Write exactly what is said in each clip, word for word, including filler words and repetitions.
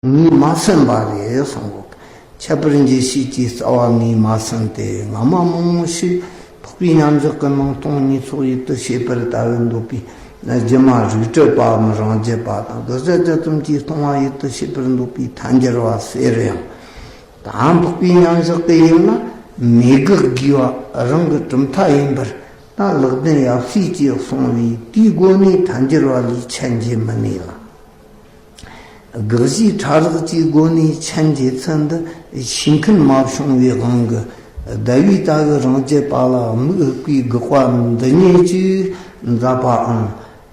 ངས་མ་ཟིན་པ་རེད་གསུང་གོ། ཁྱད་པར་འབྱེད་བྱེད་ཀྱི་རྩ་བ་ངས་མ་ཟིན་ཏེ། སྔ་མ་མང་པོ་ཞིག་འཕགས་པའི་མཉམ་བཞག་གི་སྣང་སྟོང་གཉིས་ཚོགས་ཡུལ་དུ་བྱེད་པར་ལྟ་བུ་འདོད་པའི་སྒྱུ་མ་རིགས་གྲུབ་པའམ་རང་རྒྱུད་པ་དང་། དགག་བྱ་བརྒྱད་ཙམ་གྱིས་སྟོང་པ་ཡུལ་དུ་བྱེད་པར་འདོད་པའི་ཐལ་འགྱུར་བ་ཟེར་ཡང་། ད་འཕགས་པའི་མཉམ་བཞག་གི་ཡུལ་ལ་མེད་དགག་དགོས་པ་རང་གི་གྲུབ་མཐའ་ཡིན་པར། ད་ལེགས་ལྡན་ཡབ་སྲས་ཀྱིས་གསུངས་པས། དེའི་སྒོ་ནས་ཐལ་འགྱུར་བ་ལས་ཆད་འགྱེལ་མི་ནུས་ལ། དགག་བྱའི་ཕྲ་རགས་ཀྱི་སྒོ་ནས་ཆད་འགྱེལ་ཚུལ་འདི་ཤེས་མཁན་མ་བྱུང་བའི་དབང་གིས། ཟླ་བའི་ལྟ་བུ་རང་རྒྱུད་པ་ལ་དམིགས་པའི་དགག་པ་འདི་ཉིད་ཅིག་མཛད་པའང་།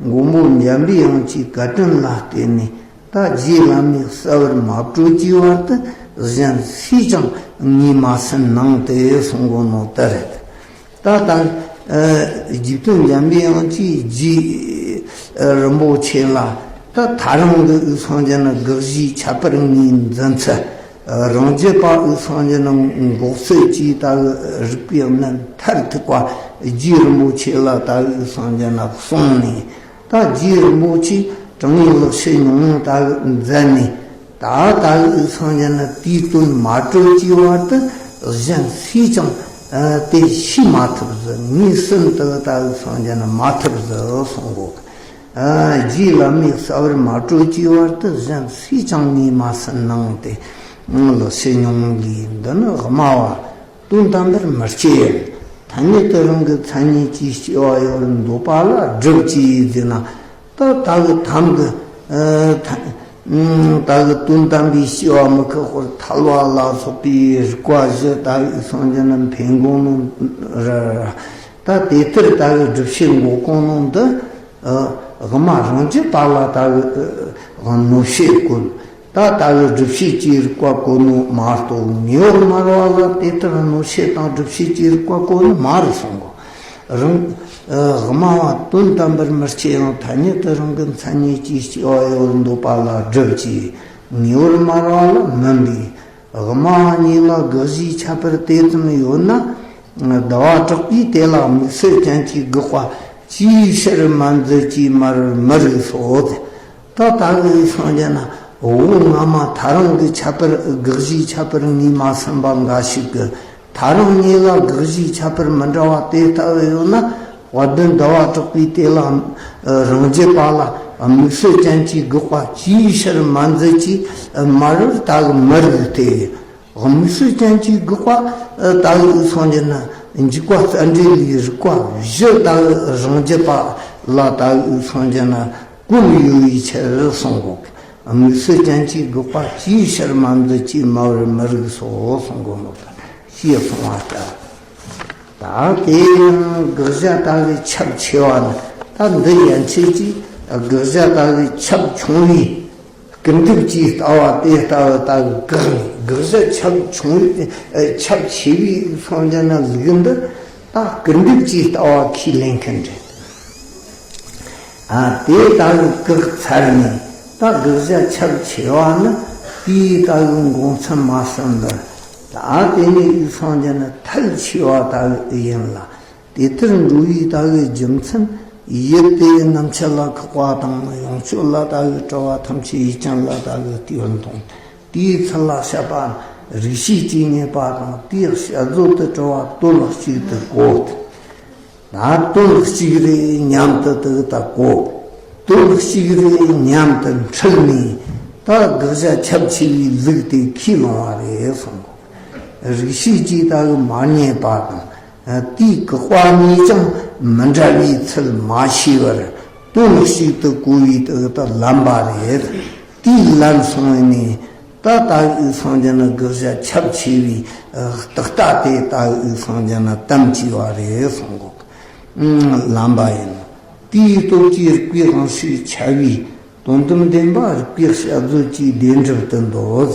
མགོན་པོ་འཇམ་པའི་དབྱངས་ཀྱི་བཀའ་དྲིན་ལ་བརྟེན་ནས། ད་རྗེ་བླ་མའི་གསལ་བར་མ་གྲོལ་གྱི་བར་དུ་གཞན་སུས་ཀྱང་ངས་མ་ཟིན་གནང་སྟེ་གསུང་གོ་ནོ་དེ་རེད། ད་ལྟ་རྗེ་བཙུན་འཇམ་པའི་དབྱངས་ཀྱིས་རྗེ་རིན་པོ་ཆེ་ལ། ད་ཐལ་རང་གི་དབུས་སངས་རྒྱས་ནི་དགག་བྱའི་ཁྱད་པར་ངོས་འཛིན་ཚུལ། རང་རྒྱུད་པ་དབུས་སངས་རྒྱས་ནི་འགོག་ཚུལ་བཅས་ལྟ་བུ་རིགས་པའི་གནད་མཐར་ཐུག་པ་རྗེ་རིན་པོ་ཆེ་ལ་ད་དབུས་སངས་རྒྱས་ནི་གསུངས་ནས། ད་རྗེ་རིན་པོ་ཆེས་དྲང་ངེས་ལེགས་བཤད་ཉུང་ངུ་ལྟ་བུ་མཛད་ནས། ད་ལྟ་བུ་སངས་རྒྱས་ནི་དེའི་དོན་མ་གྲོལ་གྱི་བར་དུ་གཞན་སུས་ཀྱང་དེ་ཤེས་མ་ཐུབ་ཟེར། ངས་ཟིན་ལྟ་བུ་ལྟ་བུ་སངས་རྒྱས་ནི་མ་ཐུབ་ཟེར་གསུང་གོ། རྗེ་བླ་མའི་གསལ་བར་མ་གྲོལ་གྱི་བར་དུ་གཞན་སུས་ཀྱང་ངས་མ་ཟིན་གནང་སྟེ། ལེགས་བཤད་ཉུང་ངུ་ལས་འདི་ནི་སྨྲ་བ་དོན་དམ་པར་མི་སྐྱེ། ཐ་སྙད་དུ་རང་གི་མཚན་ཉིད་ཀྱིས་སྐྱེ་བ་ཡོད་འདོད་པ་ལ་སྒྲུབ་ཅེས་ཟེར་ན། ད་ལྟ་བུ་ཐམས་ཀྱི་ཨ་ད་ད་གི་དོན་དམ་པའི་སྐྱེ་བ་མི་ཁེགས་པར་ཐལ་བ་ལ་སོགས་པའི་རིགས་པ་བཞི་ལྟ་བུའི་སངས་རྒྱས་ནི་འཕེན་དགོས་ནོ་ར་ར། ད་དེ་ལྟར་ལྟ་བུའི་སྒྲུབ་བྱེད་འགོག་གོ་ནོ་འདི་ཨ་སྔ་མ་རང་རྒྱུད་པ་ལ་ལྟ་བུའི་ཨ་གནོད་བྱེད་དཀོན། ད་ལྟ་བུའི་སྒྲུབ་བྱེད་ཀྱི་རིགས་པ་གོ་ནོ་མ་གཏོགས། ངེས་པར་སྨྲ་བ་ལ་དེ་ལྟར་གནོད་བྱེད་དང་སྒྲུབ་བྱེད་ཀྱི་རིགས་པ་གོ་ནོ་མ་རེད་གསུང་གོ། རང་ཨ་སྨྲ་བ་དོན་དམ་པར་མི་སྐྱེ་ཡང་། ཐ་སྙད་དུ་རང་གི་མཚན་ཉིད་ཀྱིས་སྐྱེ་བ་ཡོད་འདོད་པ་ལ་སྒྲུབ་ཅེས། ངེས་པར་སྨྲ་བ་ལ་མིན་པས། སྨྲ་བ་གཉིས་ལ་དགག་བྱའི་ཁྱད་པར་དེ་ཙམ་ཡོད་ན། ཟླ་བ་གྲགས་པས་དེ་ལ་དམིགས་བསལ་ཅན་གྱི་དགག་པ་ཅིའི་ཕྱིར་མ་མཛད་ཅེས་སྨྲ་བར་མི་རིགས་སོ། ད་ལྟ་བུའི་སངས་རྒྱས་ན་འོག་སྔ་མ་ཐལ་རང་གི་ཁྱད་པར་དགག་བྱའི་ཁྱད་པར་ངོས་མ་ཟིན་པ་འགའ་ཞིག་གིས། ཐལ་རང་གཉིས་ལ་དགག་བྱའི་ཁྱད་པར་མི་འདྲ་བ་དེ་ལྟ་བུ་ཡོད་ན། དཔལ་ལྡན་ཟླ་བ་གྲགས་པས་དེ་ལ་རང་རྒྱུད་པ་ལ་དམིགས་བསལ་ཅན་གྱི་དགག་པ་ཅིའི་ཕྱིར་མ་མཛད་ཅེས་སྨྲ་བར་ལྟ་བུ་མི་རིགས་ཏེ། དམིགས་བསལ་ཅན་གྱི་དགག་པ་ལྟ་བུའི་སངས་རྒྱས་ན། འཇུག་པ་རྩ་འགྲེལ་ལས་རིགས་པ་བཞི་ལྟ་བུ་རང་རྒྱུད་པ་ལ་ལྟ་བུའི་སངས་རྒྱས་ན་བཀོད་ཡོད་པའི་ཕྱིར་གསུང་གོ། དམིགས་བསལ་ཅན་གྱི་དགག་པ་ཅིའི་ཕྱིར་མ་མཛད་ཅེས་སྨྲ་བར་མི་རིགས་སོ་གསུང་གོ་ནོ། ཞེས་གསུངས་པ་ལྟར། ད་དེ་ཡང་དགག་བྱ་ལྟ་བུའི་ཁྱབ་ཆེ་བ་ནི། ད་འདི་ཡན་ཆད་ཀྱིས་དགག་བྱ་ལྟ་བུའི་ཁྱབ་ཆུང་བའི་སྐུར་འདེབས་ཀྱི་ལྟ་བ་དེ་ལྟ་བུ་ལྟ་བུ་བཀག་ནས། དགག་བྱ་ཁྱབ་ཆུང་བའི་ཨ་ཁྱབ་ཆེ་བའི་སངས་རྒྱས་ན་ལུགས་འདི་ད་སྐུར་འདེབས་ཀྱི་ལྟ་བ་ཁས་ལེན་མཁན་རེད། ཨ་དེ་ལྟ་བུ་བཀག་ཚར་ནས། ད་དགག་བྱ་ཁྱབ་ཆེ་བ་ནི་དེའི་ལྟ་བུའི་འགོག་མཚམས་མ་ཟིན་པར། ད་དེ་ནས་སངས་རྒྱས་ན་ཐལ་ཆེ་བ་ལྟ་བུ་ཡིན་ལ། དེ་ལྟར་འགྲོ་བའི་ལྟ་བུའི་རྒྱུ་མཚན་ཡུལ་དེའི་རྣམ་འཆར་ལ་བཀག་པ་དང་། ཡོངས་གཅོད་ལ་ལྟ་བུའི་དྲི་བ་ཐམས་ཅད་ཡུལ་ཅན་ལ་ལྟ་བུའི་ལྟོས་དང་། དེའི་ཚུལ་ལ་དཔྱད་པ་རིགས་ཤེས་ཀྱིས་རྙེད་པ་དང་། དེའི་དཔྱད་བཟོད་དུ་དྲི་བ་དོན་གཅིག་ཏུ་གོ། ད་དོན་གཅིག་རེད་སྙམ་དུ་དེ་ད་གོ། དོན་གཅིག་རེད་སྙམ་དུ་འཁྲུལ་ནས། ད་དགག་བྱ་ཁྱབ་ཆེ་བའི་ལུགས་དེ་ཁས་ལོང་བ་རེད་གསུངས། རིགས་ཤེས་ཀྱིས་ལྟ་བུ་མ་རྙེད་པ་དང་། དེའི་བཀག་པ་གཉིས་ཀྱང་མི་འདྲ་བའི་ཚུལ་མ་ཤེས་པར་དོན་གཅིག་ཏུ་གོ་བའི་དེ་ད་ལམ་པ་རེད། དེའི་ལམ་སོང་ནས། ད་ལྟ་བུའི་སངས་རྒྱས་ནི་དགག་བྱ་ཁྱབ་ཆེ་བའི་རྟགས་ལྟ་སྟེ། ལྟ་བུའི་སངས་རྒྱས་ནི་དམ་བཅས་པ་རེད་གསུང་གོ། ལམ་པ་ཡིན། དེའི་སྟོབས་ཀྱིས་རིགས་པའི་དབང་ཕྱུག་ཁྱབ་པའི་དོན་དམ་བདེན་པ་རིགས་པའི་དཔྱད་བཟོད་ཀྱིས་བདེན་གྲུབ་ཏུ་འདོད།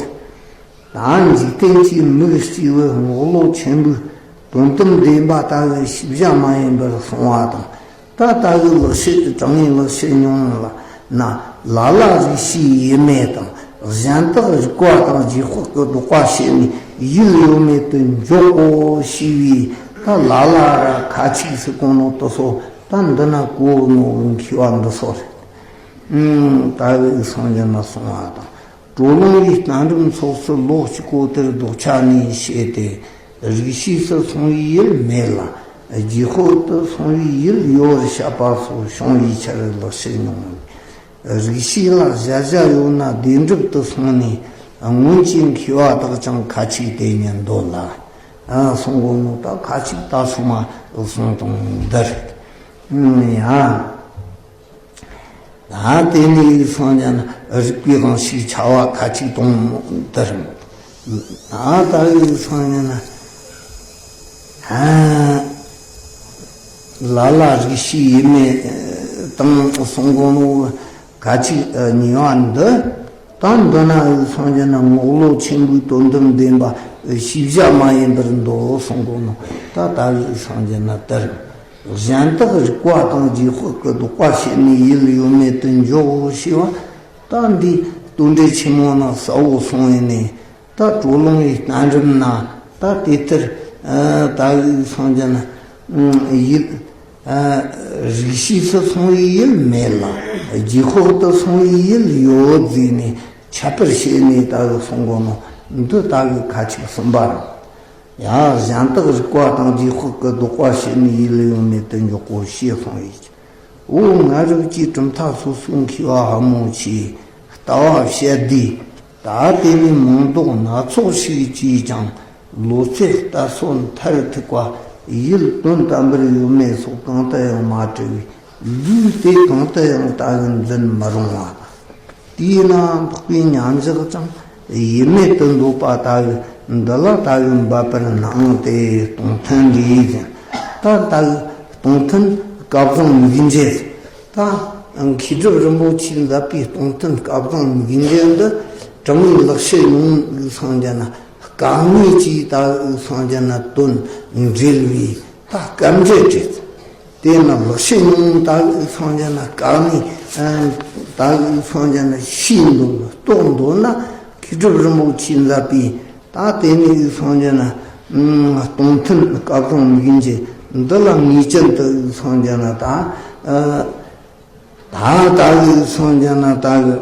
ད་འཇིག་རྟེན་གྱི་མིག་གཅིག་པུའི་རྔོག་ལོ་ཆེན་པོའི་དོན་དམ་བདེན་པ་ལྟ་བུའི་ཤེས་བྱ་མ་ཡིན་པར་གསུང་བ་དང་། ད་ལྟ་བུའི་ལེགས་བཤད་དྲང་ངེས་ལེགས་བཤད་ཉུང་ངུ་ལ་ན། ལ་ལ་རིགས་ཤེས་ཡུལ་མེད་དང་། གཞན་དག་རིགས་པ་དང་རྗེས་དཔག་གི་ལྡོག་པ་བྱས་ནས་ཡུལ་ཡོད་མེད་དུ་འཇོག་གོ་ཞེས་པའི། ད་ལ་ལ་ར་ཁ་ཅིག་ཟེར་གོ་ནོ་དེ་ཚོ་ད་འདི་ན་གོ་ནོ་མཁས་པ་འདི་ཚོ་རེད། ཨང་། ལྟ་བུའི་སངས་རྒྱས་ན་གསུང་བ་དང་། ལོ་ལོང་བའི་གཏན་རིམ་ཚོགས་སུ་ལོག་ཅི་གོ་དེར་ལྡོག་ཆ་ནས་བཤད་དེ། རིགས་ཤེས་སུ་སོང་བའི་ཡུལ་མེད་ལ། རྗེས་དཔག་ཏུ་སོང་བའི་ཡུལ་ཡོད་པར་བཤད་པ་སོགས་བྱུང་བའི་ཕྱིར་ལེགས་བཤད་མྱོང་། རིགས་ཤེས་ལ་གཞལ་བྱ་ཡོད་ན་བདེན་གྲུབ་ཏུ་སོང་ནས་སྔོན་གྱི་མཁས་པ་དག་ཀྱང་ཁ་ཅིག་དེ་ཉིད་འདོད་ལ། ཨ་གསུང་གོ་ནོ་ད་ཁ་ཅིག་ད་སོང་མ་གསུང་དང་འདིར། ཡང་། ད་དེ་ནས་སངས་རྒྱས་ན་རིགས་པའི་དབང་ཕྱུག་བྱ་བ་ཁ་ཅིག་དང་འདིར། ད་ད་རིགས་སངས་རྒྱས་ན། ལ་ལ་རིགས་ཤེས་ཡིན་མིན་དང་གསུང་གོ་ནོ་ཁ་ཅིག་ཉེ་བ་འདི། ད་འདི་ན་སངས་རྒྱས་ན་རྔོག་ལོ་ཆེན་པོའི་དོན་དམ་བདེན་པ་ཤེས་བྱ་མ་ཡིན་པར་འདོད་གསུང་གོ་ནོ། ད་ད་རིགས་སངས་རྒྱས་ན་དེར། གཞན་དག་རིག་པ་དང་རྗེས་དཔག་གི་ལྡོག་པ་བྱས་ནས་ཡུལ་ཡོད་མེད་དུ་འཇོག་ཞེས་པ། ད་འདི་རྟོག་འགྲེལ་ཆེན་མོ་ན་གསལ་བོ་གསུངས་ཡོད་ནས། ད་གྲོ་ལུང་བའི་གཏན་རིམ་ན་ད་དེ་ལྟར་ད་རིགས་སངས་རྒྱས་ན་ཡུལ། རིགས་ཤེས་སུ་སོང་བའི་ཡུལ་མེད་ལ། རྗེས་དཔག་ཏུ་སོང་བའི་ཡུལ་ཡོད་ཟེར་ནས་ཁྱད་པར་བྱས་ནས་ད་གསུང་གོ་ནོ་འདི་ད་ཁ་ཅིག་གསུམ་པ་རེད། ཡང་གཞན་དག་རིག་པ་དང་རྗེས་དཔག་གི་ལྡོག་པ་བྱས་ནས་ཡུལ་ཡོད་མེད་དུ་འཇོག་གོ་ཞེས་གསུངས་ཡོད། འོ་ང་རང་གིས་གྲུབ་མཐའ་སོ་སོའི་མཁས་པ་ཕལ་མོ་ཆེའི་ལྟ་བ་བཤད་དུས། ད་དེ་ནས་མིང་འདོགས་སྣ་ཚོགས་ཤིག་བགྱིས་ཀྱང་། ལོ་ཚད་གཏད་སོ་མཐར་ཐུག་པ། ཡུལ་དོན་དམ་པར་ཡོད་མེད་སོགས་གང་དུ་ཡང་མ་བྲིས་པས། ལུགས་དེ་གང་དུ་ཡང་ལྟ་བུ་འཛིན་མི་རུང་བ་དང་། དེས་ན་འཕགས་པའི་མཉམ་བཞག་ཀྱང་ཡུལ་མེད་དུ་འདོད་པ་ལྟ་བུ་འདི་ལ་ལྟ་བུ་འབབ་པར་སྣང་སྟེ། སྟོང་ཐུན་ལས་ཟེར། ད་ལྟ་བུ་སྟོང་ཐུན་སྐལ་བཟང་མིག་འབྱེད། ད་མཁས་གྲུབ་རིན་པོ་ཆེས་མཛད་པའི་སྟོང་ཐུན་སྐལ་བཟང་མིག་འབྱེད་འདི་དྲང་ངེས་ལེགས་བཤད་ཉུང་ངུའི་སངས་རྒྱས་ན་དཀའ་ངལ་གྱིས་ད་སངས་རྒྱས་ན་དོན་འགྲེལ་བའི་ད་སྐབས་འབྲེལ་བྲིས། དེས་ན་ལེགས་བཤད་ཉུང་ངུ་ད་སངས་རྒྱས་ན་དཀའ་ངལ་ད་སངས་རྒྱས་ན་ཤེས་འདོད་རྟོགས་འདོད་ན་མཁས་གྲུབ་རིན་པོ་ཆེས་མཛད་པའི། ད་དེ་ནས་སངས་རྒྱས་ན་སྟོང་ཐུན་སྐལ་བཟང་མིག་འབྱེད་འདི་ལ་ངེས་ཅན་དུ་སངས་རྒྱས་ན་ད། ད་ལྟ་བུའི་སངས་རྒྱས་ན་ལྟ་བུ།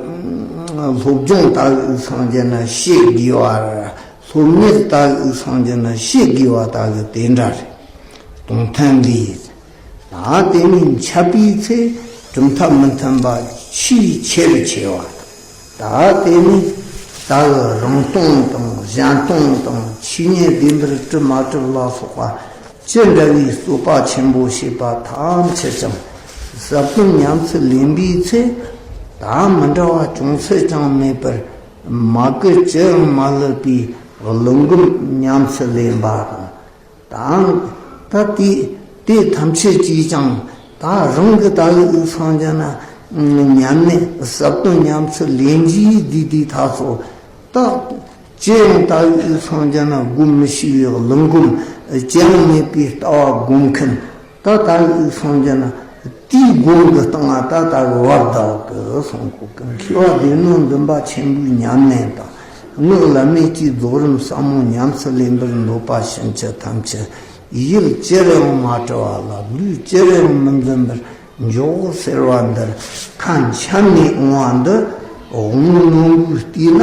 སློབ་སྦྱོང་ལྟ་བུའི་སངས་རྒྱས་ན་ཤེས་དགོས་པ་རེད། སློབ་གཉེར་ལྟ་བུའི་སངས་རྒྱས་ན་ཤེས་དགོས་པ་ལྟ་བུ་དེ་འདྲ་རེད། སྟོང་ཐུན་ལས། ད་དེ་ནས་འཆད་པའི་ཚེ་གྲུབ་མཐའ་མི་མཐུན་པ་ཆེས་ཆེར་ཕྱེ་བ། ད་དེ་ནས་ལྟ་བུ་རང་སྟོང་དང་གཞན་སྟོང་དང་ཆོས་ཉིད་བདེན་པར་གྲུབ་མ་གྲུབ་ལ་སོགས་པ། ཅི་འདྲ་བའི་རྩོད་པ་ཆེན་པོ་བྱེད་པ་ཐམས་ཅད་ཀྱང་ཟབ་དོན་ཉམས་སུ་ལེན་པའི་ཚེ། ད་མི་འདྲ་བ་ཅུང་ཟད་ཀྱང་མེད་པར་མ་བསྐུལ་ཅི་ཡང་མ་ལྷོད་པའི་ཀླུ་འབུམ་ཉམས་སུ་ལེན་པ་དང་། ད་ད་དེ་དེ་ཐམས་ཅད་ཀྱིས་ཀྱང་ད་རང་གི་ད་ལྟ་བུའི་སངས་རྒྱས་ན་ཉམས་ནས་ཟབ་དོན་ཉམས་སུ་ལེན་རྒྱུའི་དེ་དེ་ད་སོ། ད་ཅི་ཡང་ད་ལྟ་བུའི་སངས་རྒྱས་ན་སྒོམ་མི་ཤེས་པའི་ཀླུ་འབུམ་ཅི་ཡང་མེད་པའི་ལྟ་བ་སྒོམ་མཁན། ད་ལྟ་བུའི་སངས་རྒྱས་ན་དེའི་སྒོ་གི་སྟེང་ལ་ད་ལྟ་བུ་བར་ཟླ་བ་གི་གསུང་གོ་གི། མཁས་པ་སྡེ་སྣོད་འདུན་པ་ཆེན་པོའི་ཉམས་ལེན་དང་། སྔགས་བླ་མེད་ཀྱི་རྫོགས་རིམ་ཟབ་མོ་ཉམས་སུ་ལེན་པར་འདོད་པ་ཕྱིན་ཅི་ཐམས་ཅད་ཡིད་ཅི་རུང་མ་བྲལ་བ་ལ་ལུས་ཅི་རུང་མི་འཛིན་པར་འཇོག་ཟེར་བ་འདིར་ཁ་འཆམ་ནས་འོང་བ་འདི་དབང་རྣོན་པོས་བལྟས་ན་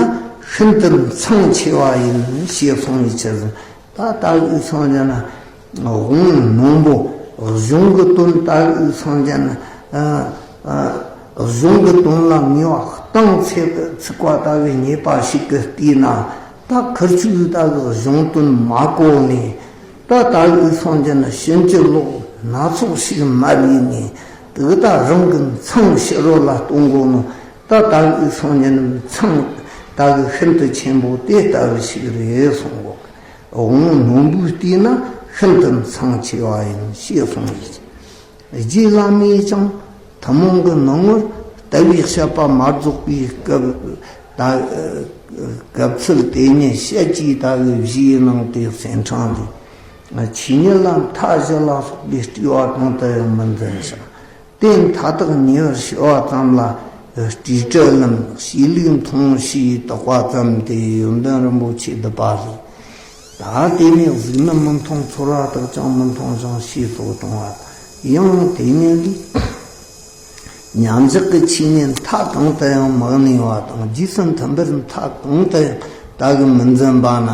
ཤིན་ཏུ་མཚང་ཆེ་བ་ཡིན་ཞེས་གསུངས་པའི་ཕྱིར། ད་ལྟ་བུའི་སངས་རྒྱས་ན་དབང་རྣོན་པོ་གཞུང་གི་དོན་ལྟ་བུའི་སངས་རྒྱས་ན་གཞུང་གི་དོན་ལ་ངེས་པ་གཏིང་ཚུགས་པ་ལྟ་བུའི་ཉེས་པ་ཞིག་གིས་བལྟས་ན། ད་ཁིར་ཆོས་ལྟ་བུའི་གཞུང་དོན་མ་གོ་ནས། ད་ལྟ་བུའི་སངས་རྒྱས་ན་ཕྱིན་ཅི་ལོག་སྣ་ཚོགས་ཤིག་མ་བྱས་ནས་དེ་ད་རང་གི་མཚང་ཕྱི་རོལ་ལ་གཏོང་དགོས་ནོ། ད་ལྟ་བུའི་སངས་རྒྱས་ན་མཚང་ལྟ་བུ་ཤིན་ཏུ་ཆེན་པོ་དེ་ལྟ་བུ་ཞིག་རེད་གསུང་གོ། དབང་རྣོན་པོས་བལྟས་ན་ཤིན་ཏུ་མཚང་ཆེ་བ་ཡིན་ཞེས་གསུངས་ཡོད། རྗེ་བླ་མས་ཀྱང་ཐུན་མོང་གི་ནང་ངོར་དལ་བའི་བཤད་པ་མ་རྫོགས་པའི་སྐབས་ད་སྐབས་ཚུལ་དེ་ཉིད་བཤད་ཀྱིས་ལྟ་བུའི་གཞིའི་ནང་དེ་སེམས་ཕྲེང་ལས། ཆོས་ཉིད་ལ་མཐའ་བཞི་ལ་སོགས་པའི་སྤྲོས་པ་གང་དུ་ཡང་མི་འཛིན་ཞིང་། དེ་མཐའ་དག་ཉེ་བར་ཞི་བ་ཙམ་ལ་སྤྲོས་བྲལ་ལམ་ཞི་ལུགས་མཐོང་ཞེས་བཏགས་པ་ཙམ་སྟེ་ཡོན་ཏན་རིན་པོ་ཆེ་བསྡུས་པ་རེད། ད་དེ་ནས་གཟུགས་ནི་མི་མཐོང་ཚོར་བ་དག་ཀྱང་མི་མཐོང་ཞིང་ཞེས་སོགས་གཏོང་བ་དང་། ཡང་དེ་ཉིད་ལས། མཉམ་བཞག་གི་ཆོས་ཉིད་མཐའ་གང་དུ་ཡང་མི་གནས་པ་དང་། རྗེས་སུ་མཐུན་པར་མཐའ་གང་དུ་ཡང་དག་མི་འཛིན་པ་ན།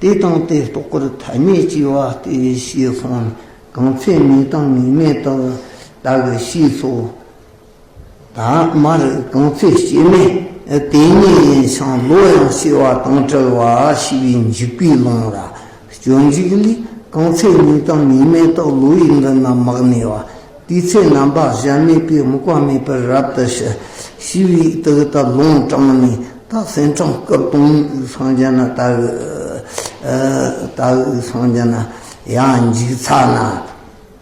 དེ་དང་དེ་རྟོགས་པར་ཐ་སྙད་བཅས་པ་སྟེ་ཞེས་གསུངས་ནས། གང་ཚེ་ནུས་དང་ངེས་མེད་དག་དག་ཞེས་སོ། ད་མར་གང་ཚེ་སྐྱེ་མེད་དེ་ཉིད་ཡིན་ཞིང་། ལོ་ཡང་སྐྱེ་བ་དང་བྲལ་བ་ཞེས་པའི་འཇུག་པའི་ལུང་ར། སྤྱོད་འཇུག་ལས། གང་ཚེ་ནུས་དང་ངེས་མེད་དག་ལོ་ཡི་མདུན་ན་མི་གནས་པ། དུས་ཚོད་རྣམ་པ་གཞལ་མེད་པའི་དམིགས་པ་མེད་པར་རབ་ཏུ་ཞི། ཞེས་པའི་དག་དག་ལུང་དྲངས་ནས། ད་སེམས་ཁྲིམས་སྐབས་དང་སངས་རྒྱས་ན་ད་ད་སངས་རྒྱས་ན་ཡང་འཇུག་ཚར་ན།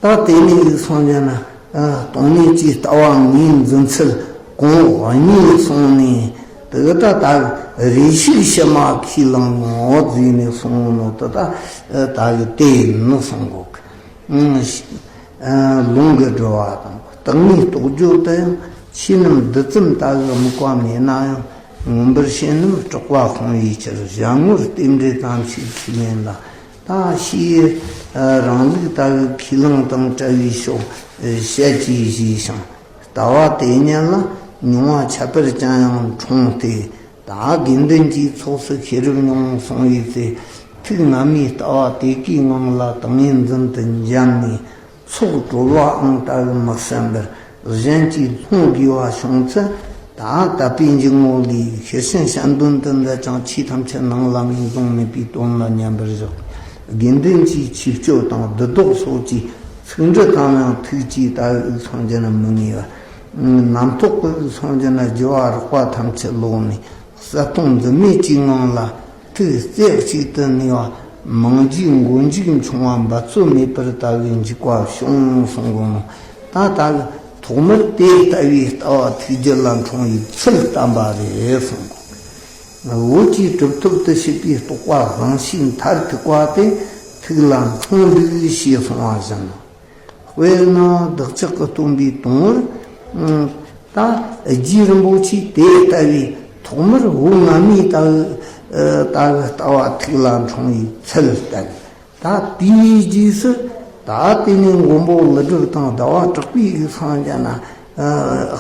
ད་དེ་ནས་སངས་རྒྱས་ན་སྟོང་ཉིད་ཀྱི་ལྟ་བ་ངོས་འཛིན་ཚུལ་གོང་འོག་གཉིས་གསུངས་ནས། དེ་ད་ད་རེ་ཞིག་ཕྱི་མ་ཁས་བླངས་ངོ་བཟོས་ནས་གསུངས་ནོ་དེ་ད་ད་གི་དེ་ནི་གསུང་གོ་གི། ལུང་གི་སྒྲུབ་པ་དང་རྟག་གཉིས་རྟོགས་རྒྱུ་དེ་ཡང་ཆོས་རྣམས་འདི་ཙམ་ད་གི་དམིགས་པ་མེད་ན་ཡང་། མངོན་པར་ཤེས་རྣམས་གྲགས་པ་སྤང་བའི་ཕྱིར། གཞན་ངོར་རྟེན་འབྲེལ་ཙམ་ཞིག་ཁས་ལེན་ལ། ད་ཕྱིའི་རང་ལུགས་ལྟ་བུའི་ཁས་བླངས་དང་བྲལ་བའི་ཕྱོགས་བཤད་ཅེས་བཞེད་ཞིང་། ལྟ་བ་དེ་ཉིད་ལ་མྱོང་བ་ཁྱད་པར་ཅན་ཡང་འཁྲུངས་ཏེ། ད་དགེ་འདུན་གྱི་ཚོགས་སུ་ཤེས་རབ་མྱོང་གསུང་བའི་ཚེ། ཐུགས་སྔ་མའི་ལྟ་བ་དེ་ཀའི་ངང་ལ་ཏིང་ངེ་འཛིན་དུ་འཇམ་ནས། ཚོགས་གྲོལ་བའང་ལྟ་བུ་མི་བསམ་པར། གཞན་གྱིས་སློང་དགོས་པ་བྱུང་ཚེ། ད་དད་པའི་འཇུག་ངོགས་ལས་ཤེར་ཕྱིན་བཤད་འདོན་དུ་མཛད་ཅིང་། ཆོས་ཐམས་ཅད་ནང་ལ་ངོས་བཟུང་མེད་པའི་དོན་ལ་མཉམ་པར་བཞག་དགེ་འདུན་གྱི་ཆོས་སྤྱོད་དང་སྡུད་ལྡོག་སོགས་ཀྱི་ཚིག་འབྲུ་དང་ཡང་ཐུགས་ཀྱིས་ད་འུ་སངས་རྒྱས་ན་མི་ངེས་པ། རྣམ་རྟོག་གི་སངས་རྒྱས་ན་རྒྱུ་བ་རགས་པ་ཐམས་ཅད་ལོག་ནས། གསལ་སྟོང་འཛིན་མེད་ཀྱི་ངང་ལ་ཐུགས་རྩེ་གཅིག་ཏུ་གནས་པ། མང་འཇུག་མགོ་འཇུག་ཆུང་བ་འབད་རྩོལ་མེད་པར་ལྟ་བུའི་འཇུག་པ་བྱུང་གསུང་གོ་ནོ། ད་ལྟ་བུ་ཐོག་མར་དེ་ལྟ་བུའི་ལྟ་བ་ཐུགས་རྒྱུད་ལ་འཁྲུངས་པའི་ཚུལ་བསྟན་པ་རེད་གསུང་གོ། བོད་ཀྱི་གྲུབ་ཐོབ་ཏུ་བྱེད་པའི་རྟོགས་པ་དབང་ཤེས་མཐར་ཐུག་པ་དེ་ཐུགས་ལ་འཁྲུངས་འདུག་ཞེས་གསུང་བ་བཞིན་ནོ། དཔེར་ན་བདག་ཅག་གི་སྟོན་པའི་དུང་བར། ད་རྗེ་རིན་པོ་ཆེས་དེ་ལྟ་བུའི་ཐོག་མར་བོད་སྔ་མའི་ལྟ་བུ་ལྟ་བུ་ལྟ་བ་ཐུགས་ལ་འཁྲུངས་པའི་ཚུལ་བསྟན། ད་དེའི་རྗེས་སུ་ད་དེ་ནས་མགོན་པོ་ཀླུ་སྒྲུབ་དང་ཟླ་བ་གྲགས་པས་སངས་རྒྱས་ན་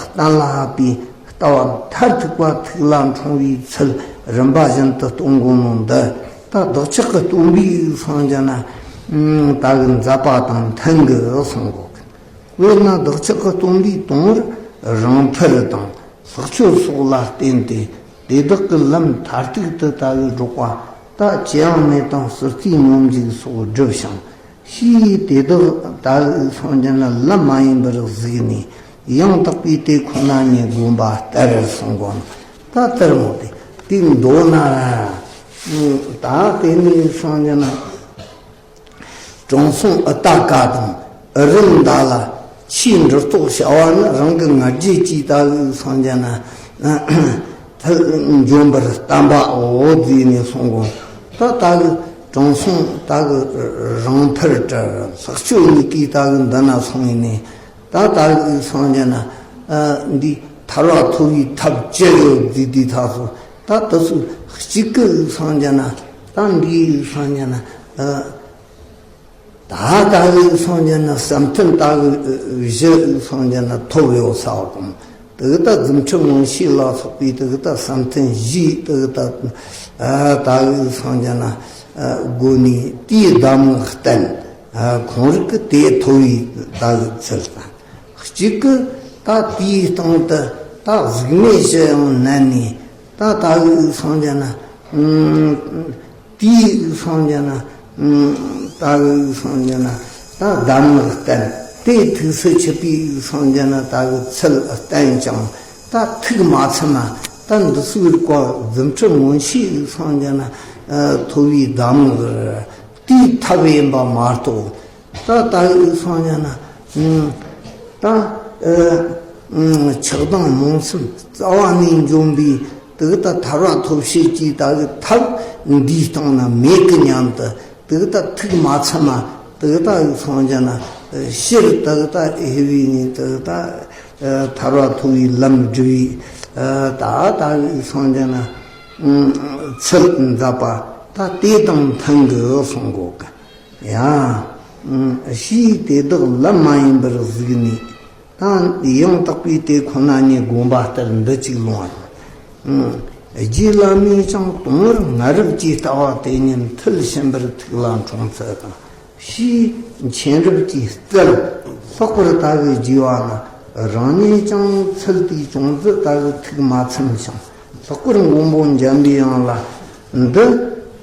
གཏན་ལ་དབབ་པའི་ལྟ་བ་མཐར་ཐུག་པ་ཐུགས་ལ་འཁྲུངས་པའི་ཚུལ་རིམ་པ་བཞིན་དུ་སྟོན་གོ་ནོ་འདི། ད་བདག་ཅག་གི་སྟོན་པའི་སངས་རྒྱས་ན་ད་གི་མཛད་པ་དང་མཐུན་གི་གསུང་གོ་གི། དཔེར་ན་བདག་ཅག་གི་སྟོན་པའི་དུང་བར་རིང་འཕུར་དང་ལྷག་སྤྱོད་སོགས་ལ་བརྟེན་ཏེ། དེ་དག་གི་ལམ་མཐར་ཐུག་ཏུ་ལྟ་བུའི་སྒྲོག་པ་ད་ཅི་ཡང་མེད་དང་། ཟུར་རྩིས་སྙོམས་འཇུག་སོགས་བསྒྲུབས་ཤིང་། ཕྱིས་དེ་དག་ད་གི་སངས་རྒྱས་ན་ལམ་མ་ཡིན་པར་གཟིགས་ནས། ཡང་དག་པའི་དེ་ཁོ་ན་ཉིད་བསྒོམ་པ་ལྟར་གསུང་གོ་ནོ། ད་ལྟར་མོ་དེ་དེ་མདོར་ན་ད་དེ་ནས་སངས་རྒྱས་ན། དྲང་སྲོང་ཨུ་ཏ་ཀ་དང་ཨུ་རན་ད་ལ་ཆོས་འབྲུ་རྟོགས་བྱ་བ་ནི། རང་གི་ང་རྒྱལ་གྱིས་ད་གི་སངས་རྒྱས་ན་ཐུགས་འཇོམས་པར་བསྟན་པའོ་བཟླས་ནས་གསུང་གོ། ད་ད་གི་དྲང་སྲོང་ད་གི་རིང་འཕུར་དྲ་ལྷག་སྤྱོད་གཉིས་ཀྱིས་ད་གི་འདི་ན་སོང་ཡིན་ནས། ད་ད་གི་སངས་རྒྱས་ན་འདི་ཐར་པ་ཐོབ་པའི་ཐབས་ཅི་ཡོད་བཟླས་དུས་ད་སོ། ད་དེ་ཚོ་གཅིག་གི་སངས་རྒྱས་ན་ད་འདིའི་སངས་རྒྱས་ན། ད་ད་གི་སངས་རྒྱས་ན་བསམ་གཏན་ད་གི་བཞི་སངས་རྒྱས་ན་ཐོབ་ཡོད་ས་གོ། དེ་གི་ད་རྫུ་འཕྲུལ་མངོན་ཤེས་ལ་སོགས་པའི་དེ་གི་ད་བསམ་གཏན་བཞི་དེ་གི་ད་ད་གི་སངས་རྒྱས་ན་སྒོ་ནས་དེའི་གདམས་ངག་བསྟན། ཁོང་རིགས་ཀྱི་དེ་ཐོབ་པའི་ད་གི་ཚུལ་དང་། གཅིག་གི་ད་དེའི་སྟེང་དུ་ད་གཟུགས་མེད་ཞི་ཡང་མནན་ནས། ད་ད་གི་སངས་རྒྱས་ན། དེའི་སངས་རྒྱས་ན། ད་གི་སངས་རྒྱས་ན་ད་གདམས་ངག་བསྟན། དེ་ཐུགས་སུ་ཆུད་པའི་སངས་རྒྱས་ན་ད་གི་ཚུལ་བསྟན་ཀྱང་། ད་ཐུགས་མ་ཚིམ་མ་ད་འདི་ཚོའི་སྐོར་རྫུ་འཕྲུལ་མངོན་ཤེས་སངས་རྒྱས་ན་ཐོབ་པའི་གདམས་ངག་དེའི་ཐབས་ཡིན་པ་མ་གཏོགས། ད་ད་གི་སངས་རྒྱས་ན། ད་ཆགས་སྡང་རྨོངས་གསུམ་རྩ་བ་ནས་འཇོམས་པའི་དེ་གི་ད་ཐར་པ་ཐོབ་བྱེད་ཀྱི་ད་གི་ཐབས་འདིའི་སྟེང་ན་མེད་གི་སྙམ་དུ། དེ་གི་ད་ཐུགས་མ་ཚིམ་མ་དེ་གི་ད་གི་སངས་རྒྱས་ན་ཕྱིར་དེ་གི་ད་ཧེ་བའི་ནི་དེ་གི་ད་ཐར་པ་ཐོབ་པའི་ལམ་བསྒྲུབ་པའི་ད་ད་གི་སངས་རྒྱས་ན་ཚུལ་མཛད་པ་ད་དེ་དང་མཐུན་གི་གསུང་གོ་གི། ཡང་། ཕྱིས་དེ་དག་ལམ་མ་ཡིན་པར་གཟིགས་ནས། ད་ཡང་དག་པའི་དེ་ཁོ་ན་ཉིད་དགོངས་པ་ལྟར་འདི་གཅིག་ལོངས་ཡོང་། རྗེ་བླ་མས་ཀྱང་དུང་བར་ང་རབ་ཀྱི་ལྟ་བ་དེ་ཉིད་མཐིལ་ཕྱིན་པར་ཐུགས་ལ་འཁྲུངས་ཚུལ་དང་། ཕྱིས་མཁྱེན་རབ་ཀྱིས་བཙལ། ལྷག་པར་ད་གི་རྗེ་བ་ན་རང་ཉིད་ཀྱང་ཚུལ་དེའི་ཅུང་ཟད་ད་གི་ཐུགས་མ་ཚིམ་ཞིང་། ལྷག་པར་མགོན་པོ་འཇམ་པའི་དབྱངས་ལ། འདི་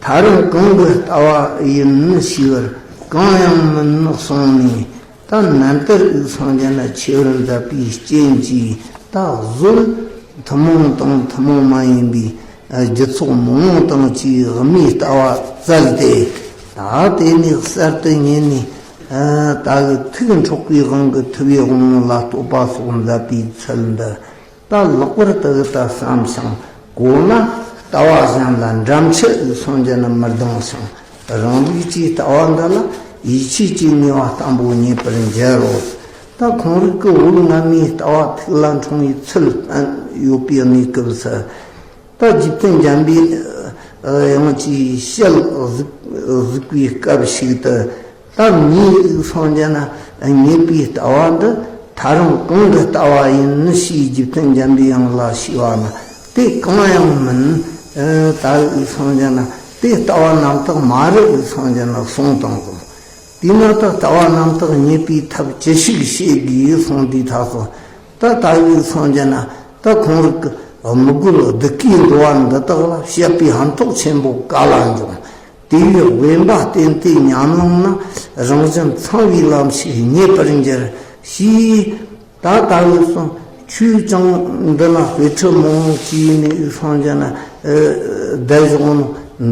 ཐ་རང་གང་གི་ལྟ་བ་ཡིན་ནི་ཞུས་པར། གང་ཡང་མིན་ནི་གསུངས་ནས། ད་ནན་ཏེར་དབུས་སངས་རྒྱས་ན་ཆེ་བར་མཛད་པའི་རྐྱེན་གྱིས། ད་གཟོད་ཐུན་མོང་དང་ཐུན་མོང་མ་ཡིན་པའི་རྒྱུ་ཚོགས་མང་པོ་དང་བཅས་དབུ་མའི་ལྟ་བ་བཙལ་ཏེ། ད་དེ་ནས་གསར་དུ་ཉིད་ནས་ད་གི་ཐུགས་འཕྲོག་པའི་དབང་གིས་ཐུབ་པའི་དབང་ལ་བསྟོད་པ་སོགས་མཛད་པའི་ཚུལ་འདི། ད་ལེགས་པར་དུ་ད་བསམ་ཞིང་གོ་ན། ལྟ་བ་གཞན་ལ་འགྲམ་ཆུ་དབུས་སངས་རྒྱས་ན་མི་ལྡང་ཞིང་། རང་ལུགས་ཀྱི་ལྟ་བ་འདི་ལ་ཡིད་ཆེས་ཀྱི་ནུས་པ་བརྟན་པོ་རྙེད་པར་འགྱུར་རོ། ད་ཁོང་རིགས་ཀྱི་འོད་ལྔ་མའི་ལྟ་བ་ཐུགས་ལ་འཁྲུངས་པའི་ཚུལ་བསྟན་ཡོད་པའི་གནས་སྐབས་སུ། ད་རྗེ་བཙུན་འཇམ་པའི་དབྱངས་ཀྱི་ཞལ་གཟིགས་གཟིགས་པའི་སྐབས་ཤིག་ཏུ། ད་ངའི་དབུས་སངས་རྒྱས་ན་རྙེད་པའི་ལྟ་བ་འདི་ཐ་རང་གང་གི་ལྟ་བ་ཡིན་ནི་ཞེས་རྗེ་བཙུན་འཇམ་པའི་དབྱངས་ལ་ཞུས་པ་ན། དེ་གང་ཡང་མིན། ད་དབུས་སངས་རྒྱས་ན་དེ་ལྟ་བ་རྣམ་དག་མ་རེད། དབུས་སངས་རྒྱས་ན་གསུངས་དང་གསུངས། དེས་ན་ད་ལྟ་བ་རྣམ་དག་རྙེད་པའི་ཐབས་ཅི་ཞིག་བྱེད་དགོས་གསུངས་དུས་ཐག་སོ། ད་ད་དབུས་སངས་རྒྱས་ན་ད་ཁོང་རིགས་ཀྱི་དམིགས་བཀོད་སྡུག་གིས་འགྲོ་བ་འདི་དག་ལ་བཤད་པའི་ཕན་ཐོགས་ཆེན་པོ་ག་ལ་འབྱུང་། དེ་བས་དབེན་པ་བསྟེན་ཏེ་ཉམས་བླངས་ན་རང་བཞིན་ཚང་བའི་ལམ་ཞིག་རྙེད་པར་འགྱུར་ཞེས། ད་ད་དབུས་སངས་ཁྱོད་ཀྱང་འདི་ན་དཔེ་ཁྲིད་མང་བོ་བྱས་ནས་དབུས་སངས་རྒྱས་ན་བསྡད་བཞག་ནོ་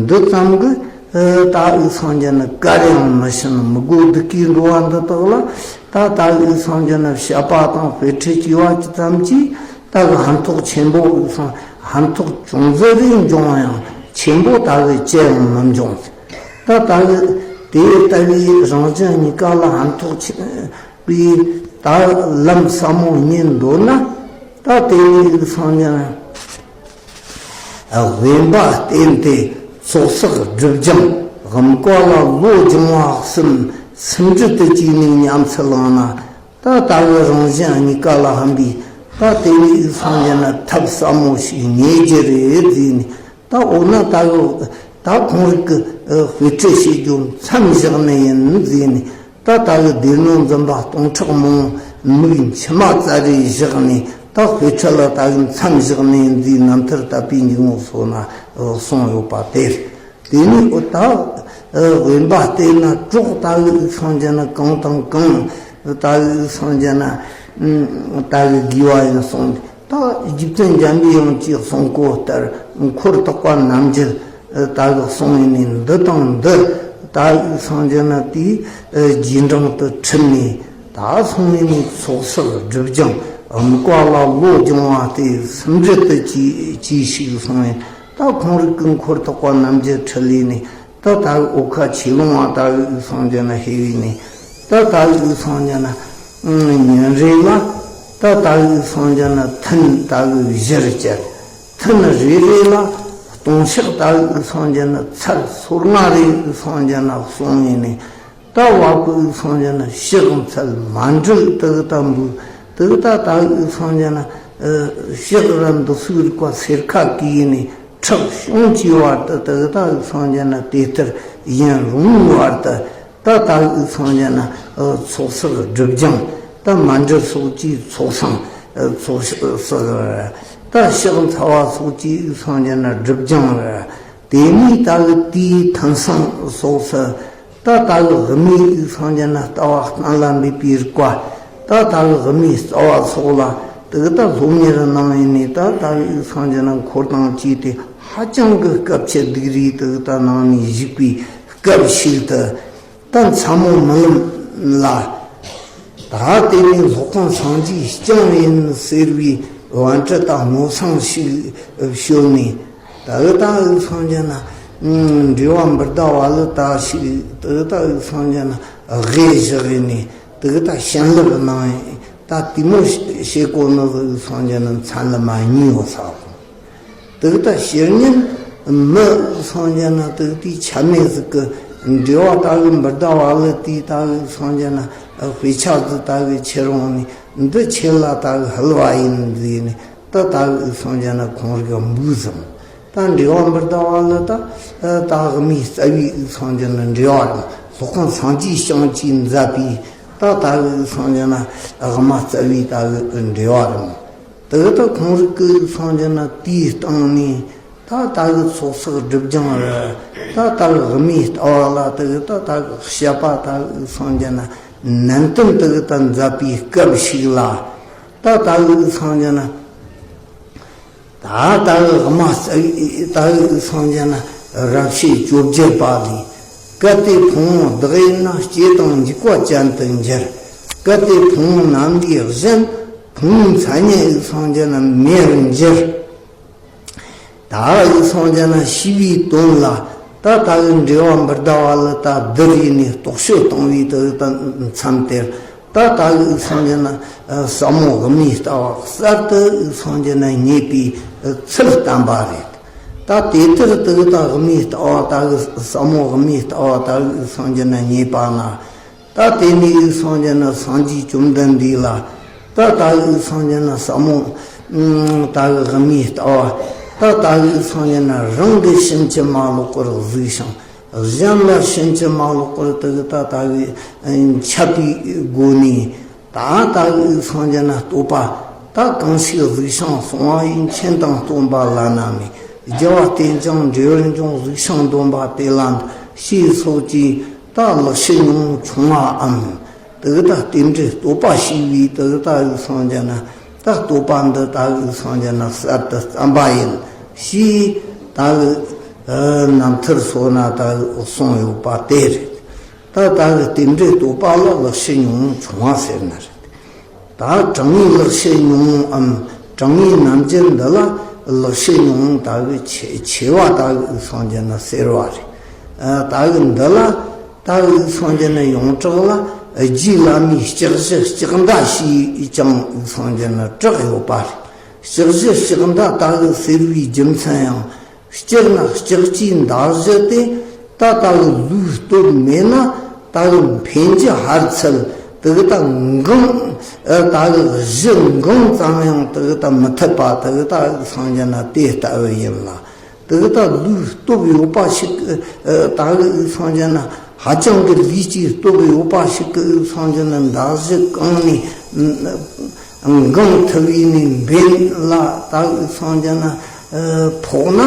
འདི་ཙམ་གྱིས། ད་དབུས་སངས་རྒྱས་ན་གར་ཡང་མི་ཕྱིན། དམིགས་བཀོད་སྡུག་གིས་འགྲོ་བ་འདི་དག་ལ། ད་ད་དབུས་སངས་རྒྱས་ན་བཤད་པ་དང་དཔེ་ཁྲིད་བྱས་པ་ཙམ་གྱིས། ད་གི་ཕན་ཐོགས་ཆེན་པོ་དབུས་སངས་ཕན་ཐོགས་ཅུང་ཟད་རེ་འབྱུང་ཡང་ཆེན་པོ་ད་གི་ཅི་ཡང་མི་འབྱུང་། ད་ད་གི་དེ་ལྟ་བུའི་རང་བཞིན་གཉིས་ཀ་ལ་ཕན་ཐོགས་ཆེ་བའི་ད་ལམ་ཟབ་མོ་རྙེད་འདོད་ན། ད་དེ་ནས་དབུས་སངས་རྒྱས་ན་དབེན་པ་བསྟེན་ཏེ་ཚོགས་བསགས་སྒྲིབ་སྦྱང་དམིགས་པ་ལ་བློ་སྦྱོང་བ་གསུམ་སུམ་སྒྲིལ་དུ་བྱས་ནས་ཉམས་སུ་བླངས་ན། ད་ལྟ་བུ་རང་བཞིན་གཉིས་ཀ་ལ་ཕན་པའི། ད་དེ་ནས་དབུས་སངས་རྒྱས་ན་ཐབས་ཟབ་མོ་ཞིག་རྙེད་རྒྱུ་རེད་ཟེར་ནས། ད་འོ་ན་ད་གི་ད་ཁོང་རིགས་ཀྱི་དཔེ་ཁྲིད་བྱེད་རྒྱུ་མཚམས་བཞག་ནི་ཡིན་ཟེར་ནས། ད་ད་གི་སྡེ་སྣོད་འཛིན་པ་སྟོང་ཕྲག་མང་མིག་མཆི་མ་བཙལ་རེ་བཞག་ནས། ད་དཔེ་ཁྲིད་ལ་ད་གི་མཚམས་བཞག་ནི་ཡིན་ཟེར་རྣམ་ཐར་དད་པའི་འཇུག་ངོགས་སོགས་ན་གསུངས་ཡོད་པ་དེ། དེ་ནས་འོ་ད་དབེན་པ་བསྟེན་ན་གྲོགས་ད་གི་དབུས་སངས་རྒྱས་ན་གང་དང་གང་། ད་གི་དབུས་སངས་རྒྱས་ན་ད་གི་དགོས་པ་ཡིན་གསུངས་ཏེ། ད་རྗེ་བཙུན་འཇམ་པའི་དབྱངས་ཀྱིས་གསུང་གོ་ལྟར་འཁོར་ཐེག་པ་རྣམ་འབྱེད་ད་གི་གསུངས་ཡིན་ནས། འདི་དང་འདི་ད་གི་དབུས་སངས་རྒྱས་ན་དེའི་རྗེས་འབྲང་དུ་ཁྲིད་ནས། ད་སོང་ཡིན་ནས་ཚོགས་བསགས་སྒྲིབ་སྦྱང་དམིགས་པ་ལ་བློ་སྦྱོང་བ་དེ་སུམ་སྒྲིལ་དུ་གྱིས་གྱིས་ཤིག་སོང་ཡིན། ད་ཁོང་རིགས་ཀྱི་འཁོར་ཐེག་པ་རྣམ་འབྱེད་ཁྲིད་ལས་ནས། ད་ད་གི་འོལ་ཁ་ཆོས་ལུང་བ་ད་གི་དབུས་སངས་རྒྱས་ན་ཧེ་བས་ནས། ད་ད་གི་དབུས་སངས་རྒྱས་ན་ཉིན་རེ་ལ་ད་ད་གི་དབུས་སངས་རྒྱས་ན་ཐུན་ད་གི་བཞི་རེ་བཅད། ཐུན་རེ་རེ་ལ་ལྟུང་བཤགས་ད་གི་དབུས་སངས་རྒྱས་ན་ཚར་སོ་ལྔ་རེ་དབུས་སངས་རྒྱས་ན་གསུངས་ཡིན་ནས། ད་བ་སྤུ་དབུས་སངས་རྒྱས་ན་ཕྱག་འཚལ་མཎྜལ་དུ་ད་འབུལ། དུ་ད་ད་དབུས་སངས་རྒྱས་ན་ཕྱག་ར་འདི་སུ་རིག་པ་སེར་ཁ་གིས་ནས་ཁྲག་བྱུང་གི་བར་དུ། དུ་ད་དབུས་སངས་རྒྱས་ན་དེ་ལྟར་ཡུན་རིང་བར་དུ། ད་ད་དབུས་སངས་རྒྱས་ན་ཚོགས་བསགས་སྒྲིབ་སྦྱང་ད་མཎྜལ་སོགས་ཀྱིས་ཚོགས་བསགས་ཚོགས་བསགས་ད་ཕྱག་འཚལ་བ་སོགས་ཀྱིས་དབུས་སངས་རྒྱས་ན་སྒྲིབ་སྦྱང་། དེ་ནས་ད་གི་དེའི་ཐུན་སང་སོགས་སུ། ད་ད་གི་དབུ་མའི་དབུས་སངས་རྒྱས་ན་ལྟ་བ་གཏན་ལ་འབེབས་པའི་རིགས་པ། ད་ད་གི་དབུ་མའི་རྩ་བ་སོགས་ལ་དུ་ད་སློབ་གཉེར་གནང་ཡིན་ནས། ད་ད་གི་དབུས་སངས་རྒྱས་ན་འཁོར་དང་བཅས་ཏེ་ཧ་ཅང་གི་སྐབས་ཆེ་སྡུག་རུས་དུ་ད་གནང་ནས་བཞུགས་པའི་སྐབས་ཤིག་ཏུ། ད་མཚན་མོ་རྨི་ལམ་ལ། ད་དེ་ནས་སློབ་དཔོན་སངས་རྒྱས་བསྐྱངས་ཡིན་ཟེར་བའི་བན་དྲུག་དང་སྔོ་བསངས་ཤིག་ཞོན་ནས། ད་གི་ད་དབུས་སངས་རྒྱས་ན་འགྲེལ་བ་འབུར་ད་བ་ལི་ད་ཞིག་ད་གི་ད་དབུས་སངས་རྒྱས་ན་དབུས་བཞག་ཡིན་ནས། ད་གི་ད་བྱིན་རླབས་གནང་ཡིན། ད་དེ་མོ་བྱེད་གོ་ནི་དབུས་སངས་རྒྱས་ན་མཚན་ལ་མ་ཉེས་བ་ས། དེ་ལྟར་ཕྱི་ཉིན་མི་སངས་རྒྱས་ན་དེ་དུས་ཆ་མེད་ཟིག་གི་འབྲེལ་བ་ད་གི་འབུར་ད་བ་ལི་དེ་ད་གི་སངས་རྒྱས་ན་ དཔེ་ཆ་ཟིག་ད་གི་ཁྱེར་འོང་ནས། འདི་ཁྱེད་ལ་ད་གི་ཕུལ་བ་ཡིན་ཟེར་ནས། ད་ད་གི་སོང་རྒྱུ་ན་ཁོང་རིག་འབུལ་བཟང་། ད་འབྲེལ་བ་འབུལ་ད་བ་ལ་ད་ད་དབུ་མའི་རྩ་བའི་སོང་རྒྱུ་ན་འབྲེལ་བ་རེད། སློབ་དཔོན་སངས་རྒྱས་བྱིན་གྱིས་མཛད་པའི་ད་ད་གི་སོང་རྒྱུ་ན་དབུ་མ་རྩ་བའི་ད་གི་འབྲེལ་བ་རེད། དེ་ད་ཁོང་རིག་གི་སོང་རྒྱུ་ན་དེའི་སྟེང་ནས། ད་ད་གི་ཚོགས་བསགས་སྒྲིབ་སྦྱང་རེད། ད་ད་གི་དབུ་མའི་ལྟ་བ་ལ་དེ་གི་ད་ད་གི་བཤད་པ་ད་གི་སོང་རྒྱུ་ན་ནན་ཏན་དེ་གི་ད་མཛད་པའི་སྐབས་ཤིག་ལ། ད་ད་གི་སོང་རྒྱུ་ན། ད་ད་གི་དབུ་མ་རྩ་བའི་ད་གི་སོང་རྒྱུ་ན་རབ་བྱེད་བཅོ་བརྒྱད་པ་ལས། གལ་ཏེ་ཕུང་པོ་བདག་ཡིན་ན། སྐྱེ་དང་འཇིག་པ་ཅན་དུ་འགྱུར། གལ་ཏེ་ཕུང་པོ་རྣམས་ལས་གཞན། ཕུང་པོའི་མཚན་ཉིད་སོང་རྒྱུ་ན་མེར་འགྱུར། ད་གི་སོང་རྒྱུ་ན་ཞེས་པའི་དོན་ལ། ད་ད་གི་འབྲེལ་བ་འབུལ་ད་བ་ལ་ད་འདི་རིགས་ནས་རྟོག་དཔྱོད་གཏོང་བའི་དེ་གི་ད་མཚམས་དེར། ད་ད་གི་སོང་རྒྱུ་ན་ཟབ་མོ་དབུ་མའི་ལྟ་བ་གསར་དུ་སོང་རྒྱུ་ན་རྙེད་པའི་ཚུལ་བསྟན་པ་རེད། ད་དེ་ལྟར་དེ་གི་ད་དབུ་མའི་ལྟ་བ་ད་གི་ཟབ་མོ་དབུ་མའི་ལྟ་བ་ད་གི་སོང་རྒྱུ་ན་རྙེད་པ་ན། ད་དེ་ནས་སངས་རྒྱས་ན་སངས་རྒྱས་བཅོམ་ལྡན་འདས་ལ། ད་ད་སངས་རྒྱས་ན་ཟབ་མོ། ད་དབུ་མའི་ལྟ་བ། ད་ད་སངས་རྒྱས་ན་རང་གི་ཕྱིན་ཅི་མ་ལོག་པར་གཟིགས་ཤིང་། གཞན་ལ་ཕྱིན་ཅི་མ་ལོག་པར་དེ་གི་ད་ད་འཆད་པའི་སྒོ་ནས། ད་ད་སངས་རྒྱས་ན་བསྟོད་པ། ད་གང་ཞིག་གཟིགས་ཤིང་གསུང་བ་ཡིས། མཁྱེན་དང་སྟོན་པ་བླ་ན་མེད། རྒྱལ་བ་རྟེན་ཅིང་འབྲེལ་བར་འབྱུང་། གཟིགས་ཤིང་འདོམས་པ་དེ་ལ་འདུད། ཞེས་སོགས་ཀྱིས་ད་ལེགས་བཤད་ཉུང་ངུ་ཆུང་བའམ། དེ་གི་ད་རྟེན་འབྲེལ་བསྟོད་པ་ཞེས་པའི་དེ་གི་ད་སངས་རྒྱས་ན། ད་བསྟོད་པ་འདི་ད་སངས་རྒྱས་ན་གསར་དུ་བརྩམས་པ་ཡིན། ཞེས་ད་རྣམ་ཐར་སོགས་ན་ད་གསུངས་ཡོད་པ་དེ་རེད། ད་ད་གི་རྟེན་འབྲེལ་བསྟོད་པ་ལ་ལེགས་བཤད་ཉུང་ངུ་ཆུང་བ་ཟེར་ན་རེད། ད་དྲང་ངེས་ལེགས་བཤད་ཉུང་ངུའམ། དྲང་ངེས་རྣམ་འབྱེད་འདི་ལ་ལེགས་བཤད་ཉུང་ངུ་ད་གི་ཆེ་ཆེ་བ་ད་གི་སངས་རྒྱས་ན་ཟེར་བ་རེད། ཨ། ད་གི་འདི་ལ་ད་གི་སངས་རྒྱས་ན་ཡོངས་གྲགས་ལ་རྗེ་བླ་མའི་ལྕགས་བཞི་ལྕགས་མདའ་ཞེས་ཀྱང་སངས་རྒྱས་ན་གྲགས་ཡོད་པ་རེད། ལྕགས་བཞི་ལྕགས་མདའ་ད་གི་ཟེར་བའི་རྒྱུ་མཚན་ཡང་། སྤྱིར་ན་ལྕགས་ཀྱི་མདའ་བཞི་སྟེ། ད་ད་གི་ལུས་སྟོབས་མེད་ན་ད་གི་འཕེན་རྒྱུ་ཧ་ཚལ། དེ་གི་ད་འགང་། ཨ། ད་གི་གཞུ་འགང་ཙམ་ཡང་དེ་གི་ད་མི་ཐུབ་པ། དེ་གི་ད་སངས་རྒྱས་ན་དེ་ལྟ་བུ་ཡིན་ལ། དེ་གི་ད་ལུས་སྟོབས་ཡོད་པ་ཞིག་གི། ཨ། ད་གི་སངས་རྒྱས་ན་ཧ་ཅང་གི་ལུས་ཀྱི་སྟོབས་ཡོད་པ་ཞིག་གི་སངས་རྒྱས་ན་མདའ་གཞུ་གང་ནས་འགང་ཐུབ་བས་ནས་འབེན་ལ་ད་གི་སངས་རྒྱས་ན་ཕོག་ན།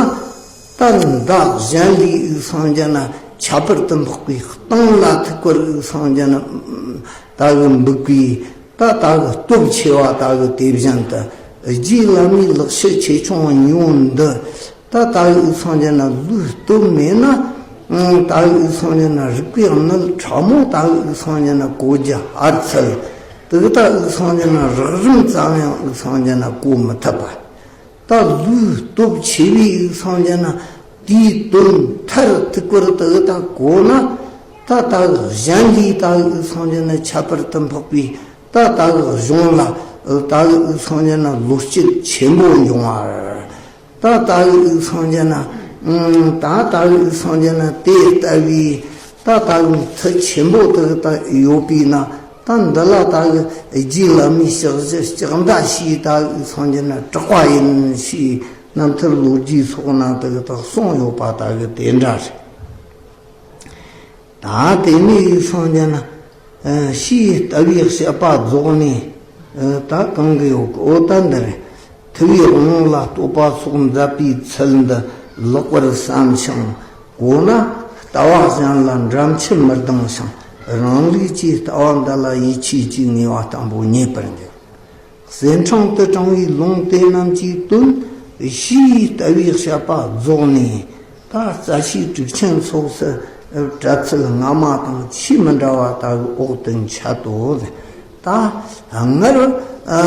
ད་མདའ་གཞན་ལས་སངས་རྒྱས་ན་ཁྱད་པར་དུ་འཕགས་པའི་གཏིང་ལ་ཐུག་པར་སངས་རྒྱས་ན་ད་གི་འབུག་པའི། ད་ད་གི་སྟོབས་ཆེ་བ་ད་གི་དེ་བཞིན་དུ། རྗེ་བླ་མའི་ལེགས་བཤད་ཆེ་ཆུང་གཉིས་པོ་འདི། ད་ད་གི་སངས་རྒྱས་ན་ལུས་སྟོབས་མེད་ན། ད་གི་སངས་རྒྱས་ན་རིག་པའི་དངུལ་ཕྲ་མོ་ད་གི་སངས་རྒྱས་ན་གོ་རྒྱུ་ཧ་ཚལ། དེ་གི་ད་གི་སངས་རྒྱས་ན་རགས་རིམ་ཙམ་ཡང་སངས་རྒྱས་ན་གོ་མི་ཐུབ་པ། ད་ལུས་སྟོབས་ཆེ་བའི་སངས་རྒྱས་ན་དེའི་དོན་མཐར་ཐུག་པར་དེ་ད་གོ་ན། ད་ད་གཞན་ལས་ད་སངས་རྒྱས་ན་ཁྱད་པར་དུ་འཕགས་པའི། ད་ད་གཞུང་ལ་ད་སངས་རྒྱས་ན་བློ་སྐྱེད་ཆེན་པོ་འབྱུང་བ། ད་ད་སངས་རྒྱས་ན། ད་ད་སངས་རྒྱས་ན་དེ་ལྟ་བུའི། ད་ད་མཐུ་ཆེན་པོ་དེ་ད་ཡོད་པས་ན། ད་འདི་ལ་ད་གི་རྗེ་བླ་མའི་ལྕགས་བཞི་ལྕགས་མདའ་ཞེས་ད་གི་སངས་རྒྱས་ན་གྲགས་པ་ཡིན་ཞེས་རྣམ་ཐར་ལོ་རྒྱུས་སོགས་ན་དེ་གི་ད་གསུངས་ཡོད་པ་ད་གི་དེ་འདྲ་རེད། ད་དེ་ནས་སངས་རྒྱས་ན་ཞེས་ལྟ་བའི་བཤད་པ་རྫོགས་ནས། ད་གང་གི་ཡོད་གི། འོ་ད་འདི་རེད། ཐུབ་པའི་དབང་ལ་བསྟོད་པ་སོགས་མཛད་པའི་ཚུལ་འདི་ལེགས་པར་བསམ་ཞིང་གོ་ན། ལྟ་བ་གཞན་ལ་འགྲན་ཆུ་མི་ལྡང་ཞིང་། རང་ལུགས་ཀྱི་ལྟ་བ་འདི་ལ་ཡིད་ཆེས་ཀྱིས་ངེས་པ་དམ་པོ་རྙེད་པར་འགྱུར། གསེར་ཕྲེང་དུ་དྲངས་པའི་ལུང་དེ་རྣམས་ཀྱི་དོན་ཞེས་ལྟ་བའི་བཤད་པ་རྫོགས་ནས། ད་རྩ་ཤེའི་གྲུབ་ཆེན་སོགས་སུ་བཀྲལ་ཚུལ་སྔ་མ་དང་ཆེས་མི་འདྲ་བ་ལྟ་བུའི་འོག་ཏུ་འཆད་དོ། ད་སྔར་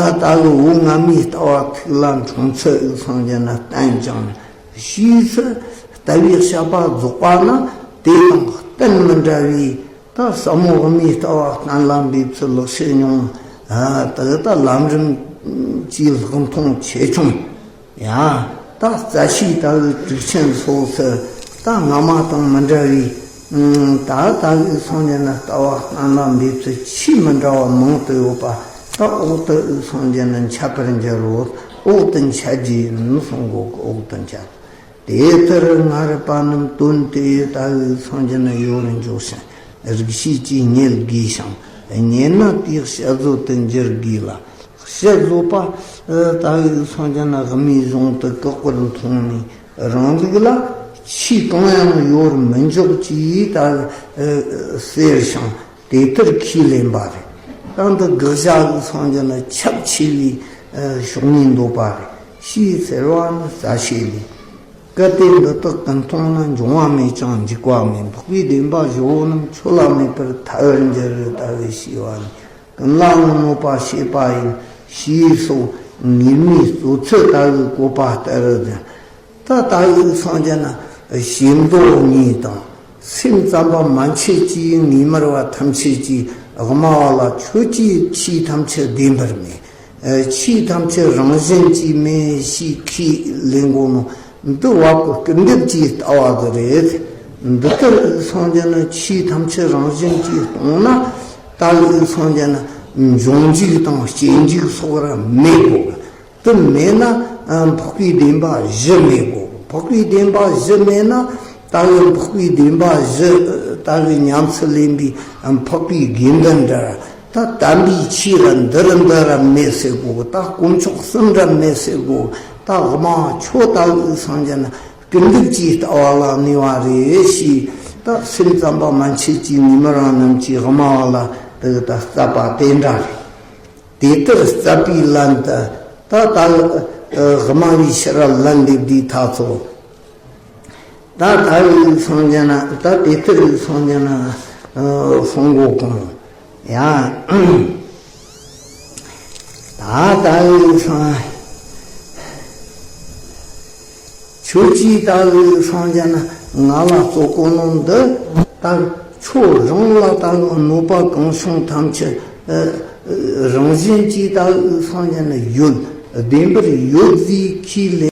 ལྟ་བུའི་འོག་སྔ་མའི་ལྟ་བ་ཐུགས་ལ་འཁྲུངས་ཚུལ་སངས་རྒྱས་ན་བསྟན་ཀྱང་། ཕྱིས་སུ་ལྟ་བའི་བཤད་པ་རྫོགས་པ་ན་དེ་དང་གཏན་མི་འདྲ་བའི། ད་ཟབ་མོ་དབུ་མའི་ལྟ་བ་གཏན་ལ་འབེབས་ཚུལ་ལེགས་བཤད་ཉུང་ངུ། ཨ། དེ་ད་ལམ་རིམ་གྱི་ལྷག་མཐོང་ཆེ་ཆུང་། ཡང་ད་རྩ་ཤེའི་ལྟ་བུའི་གྲུབ་ཆེན་སོགས་སུ་ད་སྔ་མ་དང་མི་འདྲ་བའི་ ད་ད་འུ་སངས་རྒྱས་ནི་ལྟ་བ་སྣ་ལ་འབེབས་ཚུལ་ཆེས་མི་འདྲ་བ་མང་དུ་ཡོད་པ། ད་འོག་ཏུ་འུ་སངས་རྒྱས་ནི་འཆད་པར་འགྱུར་རོ། འོག་ཏུ་འཆད་རྒྱུ་ཡིན་གསུང་གོ་གི། འོག་ཏུ་འཆད། དེ་ལྟར་སྔ་རབས་པ་རྣམས་དོན་དེ་ད་འུ་སངས་རྒྱས་ནི་ཡོད་རུ་འཇོག་ཞིང་རིགས་ཤེས་ཀྱིས་རྙེད་དགོས་ཤིང་། རྙེད་ན་དེའི་དཔྱད་བཟོད་དུ་འགྱུར་དགོས་ལ། དཔྱད་བཟོད་པ། ད་འུ་སངས་རྒྱས་ནི་དམིགས་གཞུང་དུ་བཀག་པར་མཐོང་ནས། རང་ལུགས་ལ་ཆོས་གང་ཡང་ཡོད་མི་འཇོག་ཅེས་ད་ཟེར་ཞིང་དེ་ལྟར་ཁས་ལེན་པ་རེད། ད་འདི་དགག་བྱ་འུ་སངས་རྒྱས་ནི་ཁྱབ་ཆེ་བའི་ཕྱོགས་ནས་འདོད་པ་རེད་ཞེས་ཟེར་བ་ནི་རྩ་ཤེ་ལས། གལ་ཏེ་འདི་དག་ཀུན་མཐོང་ན་འབྱུང་བ་མེད་ཅིང་འཇིག་པ་མེད། འཕགས་པའི་བདེན་པ་བཞི་པོ་རྣམས་ཆོས་ལ་མེད་པར་ཐལ་བར་འགྱུར་རོ། ལྟ་བུ་ཞེས་པ་ནི། ཀུན་ལའང་གནོད་པ་བྱེད་པ་ཡིན་ཞེས་སོགས་ངེས་མེད་རྩོད་ཚུལ་ལྟ་བུའི་བཀོད་པ་ལྟར་ཟིན། ད་ལྟ་བུའི་སངས་རྒྱས་ནི་ཞེ་མདོ་གཉིས་དང་། སེམས་ཙམ་པ་མན་ཆད་ཀྱིས་ངེས་མེད་པ་ཐམས་ཅད་ཀྱིས་དབུ་མ་པ་ལ་ཁྱོད་ཀྱིས་ཆོས་ཐམས་ཅད་བདེན་པར་མེད། ཆོས་ཐམས་ཅད་རང་བཞིན་གྱིས་མེད་ཞེས་ཁས་ལེན་གོ་ནོ། འདི་བ་གི་སྐུར་འདེབས་ཀྱི་ལྟ་བ་དེ་རེད། འདི་ལྟར་སངས་རྒྱས་ནི་ཆོས་ཐམས་ཅད་རང་བཞིན་གྱིས་སྟོང་ན། ད་འུ་སངས་རྒྱས་ནི་འབྱུང་འཇུག་དང་སྐྱེ་འཇུག་སོགས་ར་མེད་གོ། དེ་མེད་ན་འཕགས་པའི་བདེན་པ་བཞི་མེད་གོ། འཕགས་པའི་བདེན་པ་བཞི་མེད་ན། ད་འུ་འཕགས་པའི་བདེན་པ་བཞི། ད་འུ་ཉམས་སུ་ལེན་པའི་འཕགས་པའི་དགེ་འདུན་འདྲ། ད་དམ་པའི་ཆོས་ལ་འདི་རུ་འདི་ར་མེད་ཟེར་གོ། ད་དཀོན་མཆོག་གསུམ་ར་མེད་ཟེར་གོ། ད་དབུ་མ་ཁྱོད་ད་འུ་སངས་རྒྱས་ནི་སྐུར་འདེབས་ཀྱི་ལྟ་བ་ལ་གནས་པ་རེད་ཞེས། ད་སེམས་ཙམ་པ་མན་ཆད་ཀྱིས་ངེས་མེད་རང་རྣམས་ཀྱིས་དབུ་མ་པ་ལ་དེ་ད་རྩོད་པ་དེ་འདྲ་རེད། དེ་ལྟར་རྩོད་པའི་ལན་དུ། ད་ད་དབུ་མ་པའི་ཕྱིར་ལན་འདེབས་དུས་ད་ཚོ། ད་ད་འུ་སངས་རྒྱས་ནི། ད་དེ་ལྟར་འུ་སངས་རྒྱས་ནི་གསུང་གོ་གོང་ཡ། ད་ད་འུ་སངས། ཁྱོད་ཀྱིས་ད་འུ་སངས་རྒྱས་ནི་ང་ལ་རྩོད་གོ་ནོ་འདི། ད་ཁྱོད་རང་ལ་ད་གནོད་པ་གང་བྱུང་ཐམས་ཅད་རང་བཞིན་གྱིས་ད་འུ་སངས་རྒྱས་ནི་ཡོད། བདེན་པར་ཡོད་ཟེར་ཁས་ལེན།